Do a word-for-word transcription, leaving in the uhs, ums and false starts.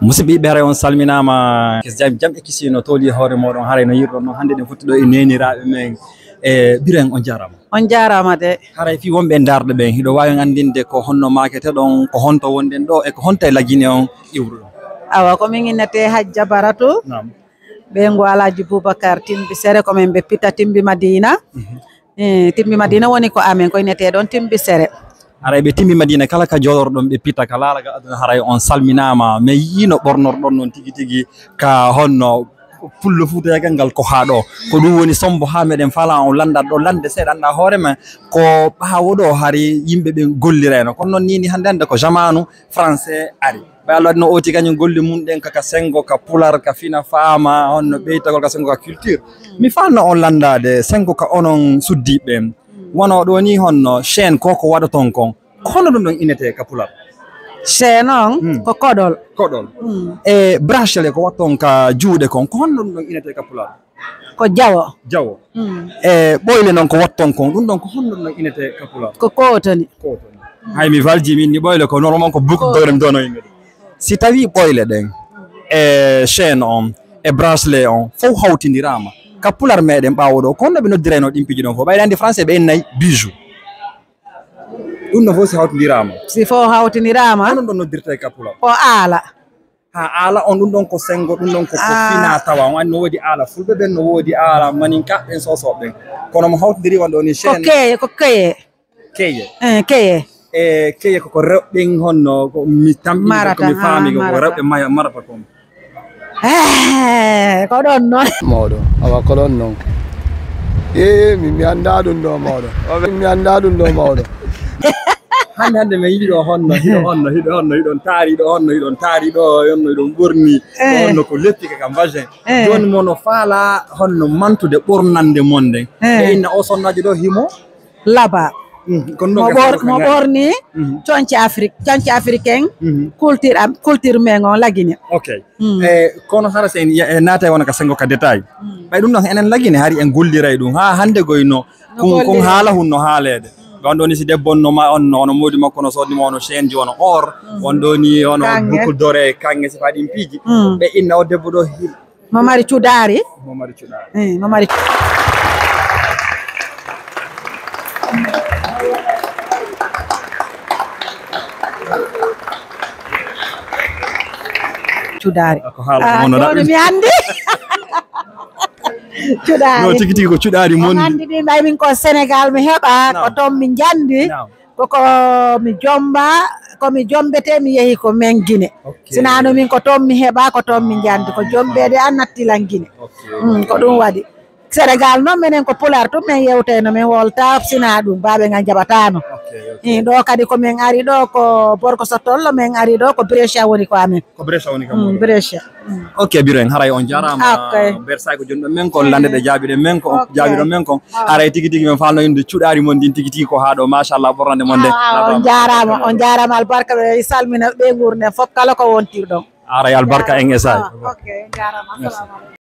Musidɓe yiɗɓe, haray on salminaama. Jam, jam e kisino tooli hoore mooɗon. Haray no yiɗuɗon non, hannde eɗen fotti ɗo e neeniraaɓe men. E Biren, on jaaraama. On jaaraama de. Haray fii wonɓe e ndaarɗe ɓen, hiɗo waawi anndinde ko honno maaketeɗon, ko honto wonɗen ɗo, e ko honto e Lagine on iwruɗon? Awa, ko min innetee Hajja Baratu. Naam. Ɓeyngu Alhaji Boubacar Timbisere, ko min ɓe Pita Timbi Madina. Mhm. Eh, Timbi Madina woni ko amen, ko innetee ɗon Timbisere. Haray ɓe Timbi Madina, kala ka jooɗorɗon ɓe Pita ka laalagal aduna, haray on salminaama. Mi yi'ii no ɓornorɗon non tigi tigi ka honno pullo fuutayagal ngal ko haa ɗo. Ko ɗum woni sombo haa meɗen faalaa on lannda ɗo lannde seeɗa, anndaa hoore ma ko ɓaawo ɗo hari yimɓe ɓen gollirayno. Kono non nii nii hannde hannde ko jamaanu français ari. Ɓay Allah waɗi no ooti kañum golle mum ɗen ka, ka senngo, ka pular, ka fina faama, honno ɓeytagol ka senngo, ka culture. Mi faalno on lanndaade senngo ka onon suddiiɓe ɓen. Wano ɗo nii honno chaîne ko ko waɗoton kon. Ko honno ɗum ɗon innetee ka pular? Chaîne on Hmm. ko koɗol. Koɗol. Hmm. E bracelet ko watton ka juuɗe kon, ko honno ɗum ɗon innetee ka pular? Ko jawo. Jawo. Mm. E ɓoyle non ko watton kon, ɗum ɗon ko honno ɗum ɗon innetee ka pular? Ko kootoni. Kootoni. Hay mi valji min ni ɓoyle ko normalement ko boucle d'oreille mi dono yimɓe. Si tawi ɓoyle ɗen, e chaîne on, e bracelet on, fof hawtindiraama. Ka pular meɗen ɓaawo ɗo, ko honno ɓe noddirayno ɗin piiji ɗon fof? Ɓayde anndi français ɓe innay bijou. Ɗum ɗon fof si hawtindiraama. Si fof hawtindiraama. Honno ɗum ɗon noddirtee ka pular? Ko aala. Ha, aala on, ɗum ɗon ko senngo, ɗum ɗon ko, ko Ah. fina tawa. On anndi no woodi aala fulɓe ɓen, no woodi aala maninka ɓen, soso ɓen. Kono mo hawtindiri won ɗo ni Ko chaîne. Keeye, ko keeye. Keeye. Eh, keeye. E keeye ko, ko rewɓe ɓen honno, ko mi tampi, Marata, ko mi faami, ah, ko marata. Rewɓe maya-, marata kon. Eh, ko ɗon non. Mawɗo, awa ko ɗon non. Ee, min mi anndaa ɗum ɗo mawɗo. Mi anndaa ɗum ɗo mawɗo. Hannde, hannde mi yiɗi ɗo honno, hiɗo honno, hiɗo honno, hiɗon taari ɗo honno, hiɗon taari ɗo honno, hiɗon ɓorni ɗo Eh. honno ko leppi ka, ka mbajen. Eh. Jooni mo no faalaa honno mantude ɓornande mon nden. Eh. E inna o sonnaajo ɗo himo? Laba. Mhm. Kono ɗum Mo ka ɓor-, senngo mo ka ɓorni Mhm. conci Afrik, conci africain, Mhm. culture am, culture men on Lagine. Ok. Mm. E, kono hara si en ya-, en naatay wona ka senngo ka détail. Mm. Ɓay ɗum ɗon enen Lagine hari en golliray ɗum. Haa hannde goy no, No kun, kun gollira. Haala hun no haaleede. Mm. Ɓay on ɗo ni si debbo on no ma on, no, ono moodi makko no soodni ma ono chaîne ji, ono or, Mhm. on ɗo ni ono Kaŋŋe. Boucle d'oreille, kaŋŋe, si faa ɗin piiji. Mm. Ɓe inna o debbo ɗo hi-, Mo mari cuɗaari. Mo mari cuɗaari. Eh, mo mari cu- Cuɗaari. Ko haala ko Ah, wonno jooni ɗaɓɓi. Mi anndi. Cuɗaari. No, tigi tigi ko cuɗaari mon. On anndi ɗin ɓay min ko Sénégal mi heɓa, Naam. Ko toon mi njanndi. Naam. Ko, ko mi jomba, ko mi jombete, mi yehi ko men Gine. Ok. Sinaa no min ko toon mi heɓa, ko toon mi njanndi. Ko jombeede an natti lan Gine. Ok. Mm, ko ɗum waɗi. Sénégal noon, menen ko Pulaar tun, men yewtay no men wolta, sinaa ɗum, baaɓe ngan jaɓataano. Ok, ok. Eh, ɗo kadi ko men ari ɗo, ko Borgo Sottollo, men ari ɗo, ko Brescia woni ko amen. Ko Brescia woni kam Mm, woni. Brescia. Mm. Ok, Biren, haray on jaaraama. Ok. Bersay ko jonɗo men, ko lande ɗe jaabiɗe men ko, Ok. Jaabiɗo men ko. Ah. Haray tigi tigi men falno inde cuɗaari mon ndin tigi tigi ko haa ɗo, machallah, ɓornande mon nde. Ah, on jaaraama, on jaaraama, albarka ɓe salmina ɓe nguurnden fof kala ko wontirɗon. Haray albarka en e saay. Ah, ok, on jaaraama, assalamu aleykum.